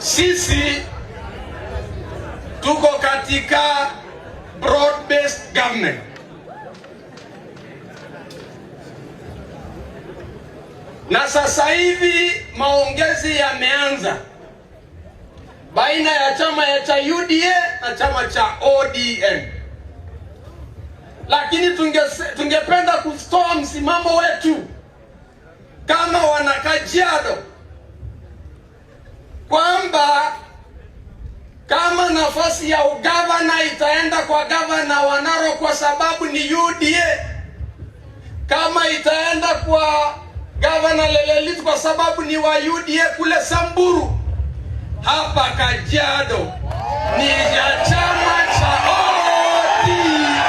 Sisi tuko katika broad based government. Na sasa hivi maongezi yameanza baina ya chama ya cha UDA na chama cha ODM, lakini tungependa kutoa msimamo wetu kama wanakajiado kwamba kama nafasi ya ugavana itaenda kwa gavana wa Narok kwa sababu ni UDA, kama itaenda kwa gavana Lelelit kwa sababu ni wa UDA kule Samburu, hapa Kajiado ni ya chama cha ODM.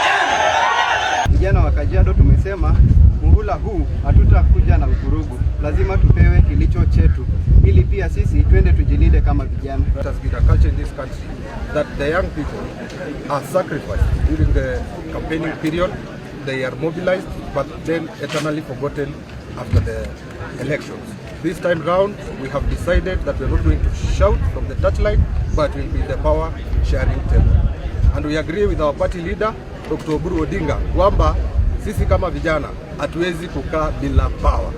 Vijana wa Kajiado tumesema muhula huu hatutakuja na vurugu, lazima tupewe kilicho chetu ili pia sisi twende tujilinde kama vijana. It has been a culture in this country that the young people are sacrificed during the campaigning period. They are mobilized but then eternally forgotten after the elections. This time round, we have decided that we are not going to shout from the touchline, but will be the power sharing table. And we agree with our party leader, Dr. Oburu Odinga, kwamba sisi kama vijana hatuwezi kukaa bila power.